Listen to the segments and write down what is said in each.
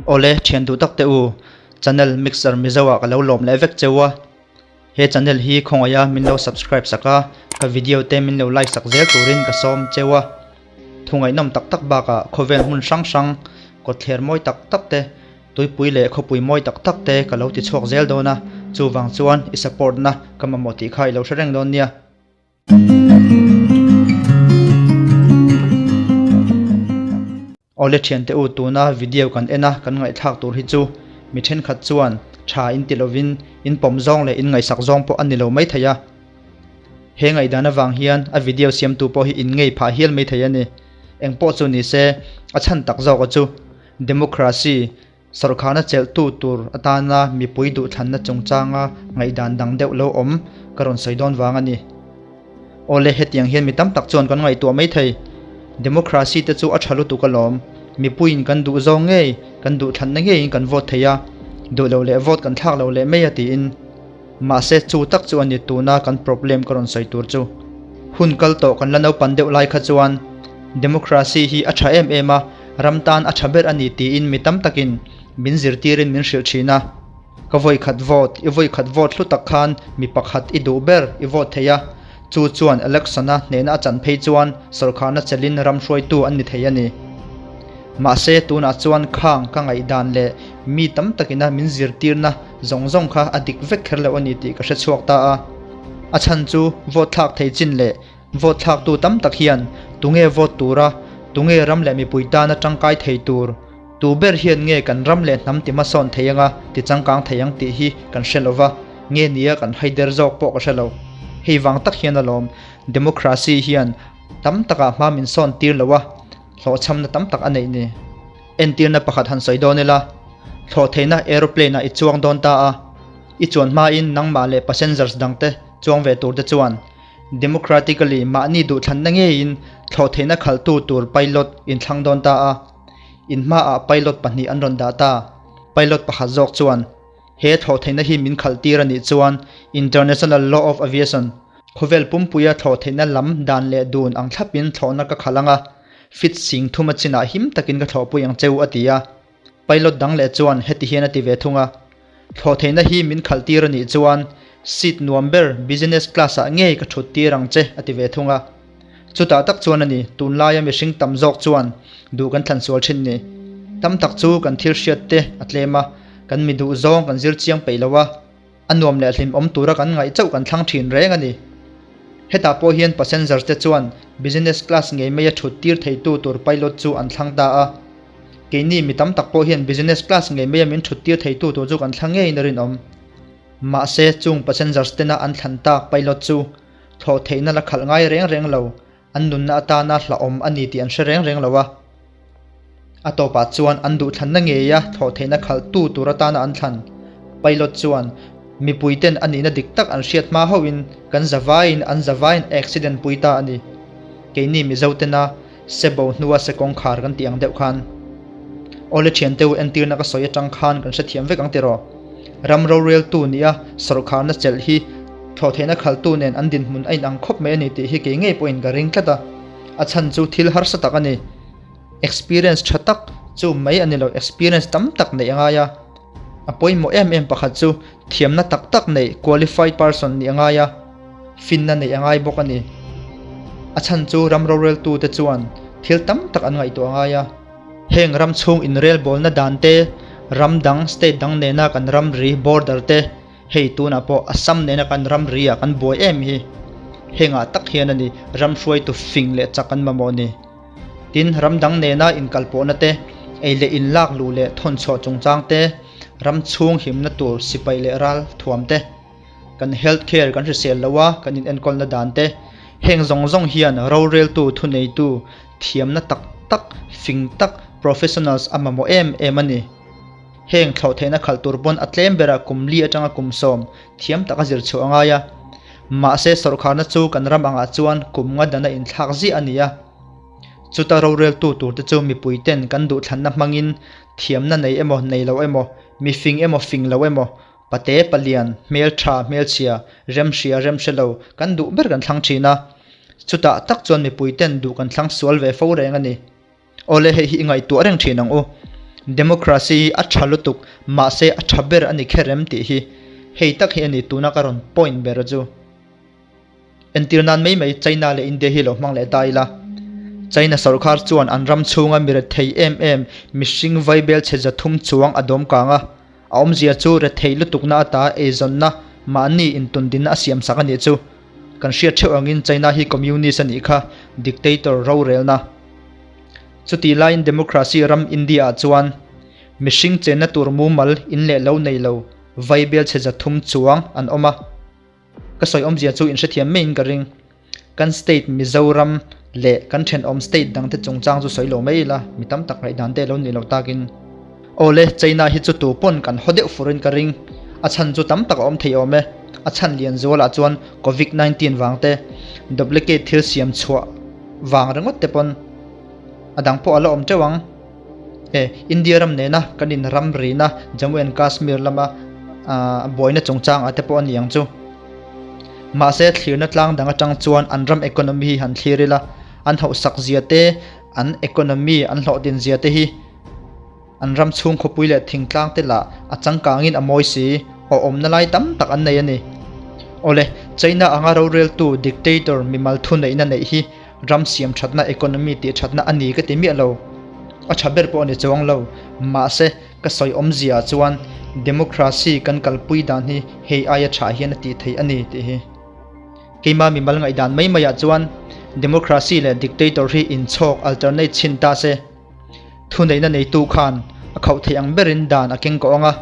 Awle thian duh tak te u, channel Mixer Mizo ah ka lo lawm leh vek cheu a, he channel hi khawngaih a min lo subscribe sak a, ka video te min lo like sak zel turin ka sawm cheu a. Thu ngaihnawm tak tak bakah khawvel hmun hrang hrang kawtthler mawi tak tak te, tuipui leh khawpui mawi tak tak te ka lo ti chhuak zel dawn a, chuvang chuan i support na ka mamawh tih kha i lo hre reng dawn nia. Awle thiante u tuna video kan en a kan ngaihthlak tur hi chu mi thenkhat chuan tha in ti lovin in pawm zawng leh in ngaihsak zawng pawh a ni lo mai thei a. He ngaihdan avang hian a video siamtu pawh hi in ngei phah hial mai thei a ni. Engpawh chu ni se a chhan tak zawka chu democracy Sawrkharna chelhtu tur atana mipui duhthlanna chungchanga ngaihdan dang deuh lo awm ka rawn sawi dawn vang a ni. Awle, hetiang hian mi tam tak chuan kan ngaihtuah mai thei. Democracy te chu a tha lutuk alawm. Mipuiin kan duh zawng ngei, kan duhthlanna ngeiin kan vote thei a, duh lo leh vote kan thlak lo leh mai a tiin. Mahse, chu tak chu a ni tuna kan problem ka rawn sawi tur chu. Hun kal tawh kan la naupan deuh lai kha chuan democracy hi a tha em em a, ram tan a tha ber a ni tiin mi tam takin min zirtirin min hrilh thin a. Ka vawikhat vote, i vawikhat vote hlu tak khan mi pakhat i duh ber i vote thei a, chu chuan election-a hnehna a chan phei chuan sawrkharna chelin ram hruaitu an ni thei a ni. Mahse, tunah chuan khang ka ngaihdan leh mi tam takina min zirtirna zawng zawng kha a dik vek kher loh a ni tih ka hre chhuak ta a. A chhan chu vote thlak thei chin leh vote thlaktu tam tak hian tunge vote tura, tunge ram leh mipui tana tangkai thei tur, tu ber hian nge kan ram leh hnam ti hmasawn thei anga ti changkang thei ang tih hi kan hre lo va, nge nia kan haider zawk pawh ka hre lo. Hei vang tak hian alawm democracy hian tam takah hma min sawn tir lo a, hlawhchhamna tam tak a neih ni. Entirna pakhat han sawi dawn ila, thlawhtheihna aeroplane ah i chuang dawn ta a, i chuan hmain nangmah leh passengers dangte chuang ve turte chuan democratically mahni duhthlanna ngeiin thlawhtheihna khalhtu tur pilot in thlang dawn ta a, in hmaah pilot pahnih an rawn dah ta. Pilot pakhat zawk chuan he thlawhtheihna hi min khalh tir a nih chuan International Law of Aviation, khawvel pumpuia thlawhtheihna lam dan leh dun ang thlapin thlawhna ka khalh ang a, Fit sing thum a chinah him takin ka thlawhpui ang cheu a ti a. Pilot dang leh chuan heti hian a ti ve thung a, Thlawhtheihna hi min khalh tir a nih chuan seat nuam ber business class ah ngei ka thut tir ang che a ti ve thung a. Chutah tak chuan a ni, tunlaia mihring tam zawk chuan duh kan thlan sual thin ni. Tam tak chu kan thil hriat te a tlem a, kan mi duh zawng kan zir chiang peih lo a. A nuam leh hlimawm tura kan ngaih chauh kan thlang thin reng a ni. Hetah pawh hian passengers te chuan business class ngei maia thut tir theitu tur pilot chu an thlang ta a. Keini mi tam tak pawh hian business class ngei maia min thut tir theitu tur chu kan thlang ngeiin a rinawm. Mahse, chung passengers tena an thlan tak pilot chu thlawh theihna la khalh ngai reng reng lo, an nunna atana hlauhawm a ni tih an hre reng reng lo a. A tawpah chuan an duhthlanna ngeia thlawh theihna khalhtu tur atana an thlan. Pilot chuan, Mipuiten a nihna dik tak an hriat hma hauhin kan zavaiin an zavaiin accident pui ta a ni. Keini Mizo tena sebo hnua se kawngkhar kan tih ang deuh khan. Awle thianteu entirna ka sawi atang khan kan hrethiam vek ang tiraw? Ram roreltu nia sawrkharna chelh hi thlawh theihna khalhtu nen an dinhmun a inang khawp mai a ni tih hi kei ngei pawhin ka ring tlat a. A chhan chu thil harsa tak a ni. Experience tha tak chu mai a ni lo, experience tam tak neih a ngai a. A pawimawh em em pakhat chu thiamna tak tak neih, qualified person nih a ngai a, finna neih a ngai bawk a ni. A chhan chu ram roreltute chuan thil tam tak an ngaihtuah a ngai a. Heng ram chhung inrelbawlna dan te, ram dang, state dang nena kan ramri, border, te, hei tunah pawh Assam nena kan ramri ah kan buai em hi. Hengah tak hian a ni ram hruaitu fing leh chak an mamawh ni. Tin, ram dang nena inkalpawhna te, ei leh in lak luh leh thawnchhuah chungchang te, ram chhung himna tur sipai leh ral thuam te, kan health care kan hrisel lo a kan inenkawlna dan te, heng zawng zawng hian roreltu thuneitu thiamna tak tak, fing tak, professionals a mamawh em em a ni. Heng thlawh theihna khalh tur pawn a tlem berah kum li atanga kum sawm thiam taka zir chhuah a ngai a. Mahse sawrkharna chu kan ram angah chuan kum nga dana inthlak ziah a ni a. Chuta roreltu turte chu mipuiten kan duhthlanna hmangin thiamna nei emaw nei lo emaw, mifing emaw fing lo emaw, pate palian, hmeltha hmelchhia, remhria remhre lo kan duh ber kan thlang thin a. Chutah tak chuan mipuiten duh kan thlang sual ve fo reng a ni. Awle hei hi i ngaihtuah reng thin ang u. Democracy hi a tha lutuk, mahse a tha ber a ni kher em tih hi hei tak hi a ni tuna ka rawn point ber chu. Entir nan mai mai China leh India hi lo hmang leh ta ila. China sorkar chuan an ram chhunga mi rethei em em mihring vaibel chhe 300 chuang a dawm kang a, a awmzia chu rethei lutukna ata eizawnna mahni intundinna a siam sak a nih chu. Kan hriat theuh angin China hi communist a nih kha, dictator rorelna. Chutih laiin democracy ram India ah chuan mihring chenna tur mumal in leh lo nei lo vaibel chhe 300 chuang an awm a. Ka sawi awmzia chu inhrethiam maiin ka ring. Kan state Mizoram leh kan thenawm state dangte chungchang chu sawi lo mai ila, mi tam tak ngaihdan te lo nih loh takin. Awle, China hi chu tu pawn kan haw deuh furin ka ring. A chhan chu tam tak a awm thei awm e. A chhan lian zualah chuan Covid 19 vang te, duplicate thil siam chhuah vang ringawt te pawn a dang pawh a la awm teuh ang. E, India ram nena kan in ram rina Jammu and Kashmir lama buaina chungchang ah te pawh a ni ang chu. Mahse thlirna tlang dang atang chuan an ram economy hi han thlir ila, an hauhsak zia te, an economy an hlawhtin zia te hi an ram chhung khawpui leh thingtlang te lah a changkangin a mawi si, awhawmna lai tam tak an nei a ni. Awle, China anga roreltu dictator mimal thuneihna neih hi Ram siam thatna, economy tih thatna a ni ka ti miah lo. A tha ber pawh a ni chuang lo. Mahse, ka sawi awmzia ah chuan democracy kan kalpui dan hi hei aia tha hian a tih theih a ni tih hi. Keima mimal ngaihdan mai mai ah chuan democracy leh dictator hi inchhawk, alternate, chhin ta se. Thuneihna neitu khan a khauh theih ang berin dan a keng kawh ang a.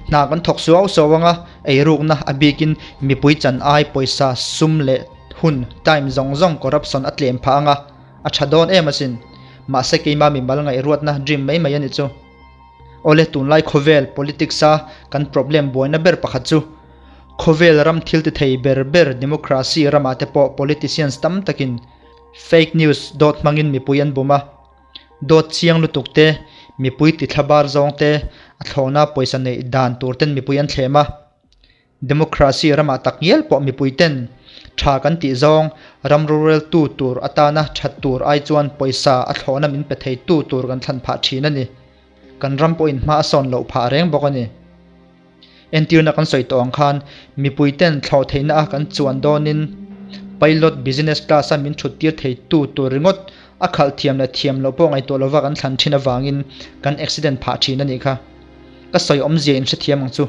Hna kan thawk suau suau ang a, eirukna a bikin mipui chan ai pawisa sum leh Hun, time, zawng zawng corruption a tlem phah anga, a tha dawn em asin. Mahse keima mimal ngaihruatna dream mai mai a ni chu. Awle tunlai khawvel politics a kan problem buaina ber pakhat chu khawvel ram thil ti thei ber ber democracy ramah te pawh politicians tam takin fake news dawt hmangin mipui an bum a, dawt chiang lutuk te, mipui ti thlabar zawng te, a thlawhna pawisa neih dan tur ten mipui an thlem a. Democracy ramah tak ngial pawh mipui ten tha kan tih zawng ram roreltu tur atana that tur ai chuan pawisa a thlawhna min pe thei tu tur kan thlan phah thin a ni. Kan ram pawhin hma a sawn loh phah reng bawk a ni. Entirna kan sawi tawh ang khan mipui ten thlawh theihna a kan chuan dawnin pilot business class a min thut tir thei tu tur ringawt a khalh thiam leh thiam loh pawh ngaihtuah lova kan thlan thin avangin kan accident phah thin a nih kha. Ka sawi awmzia in hrethiam ang chu.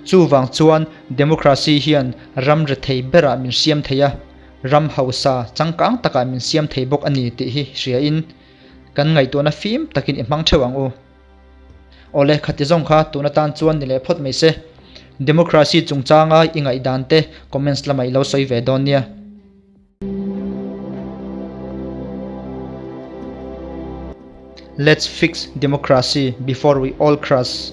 Chuvang chuan democracy hian ram rethei berah min siam thei a, ram hausa changkang takah min siam thei bawk a ni tih hi hriain kan ngaihtuahna fim takin i hmang theuh ang u. Awle, khati zawng kha tun atan chuan ni leh phawt mai se. Democracy chungchanga i ngaihdan te comments lamah i lo sawi ve dawn nia. Let's fix democracy before we all crash.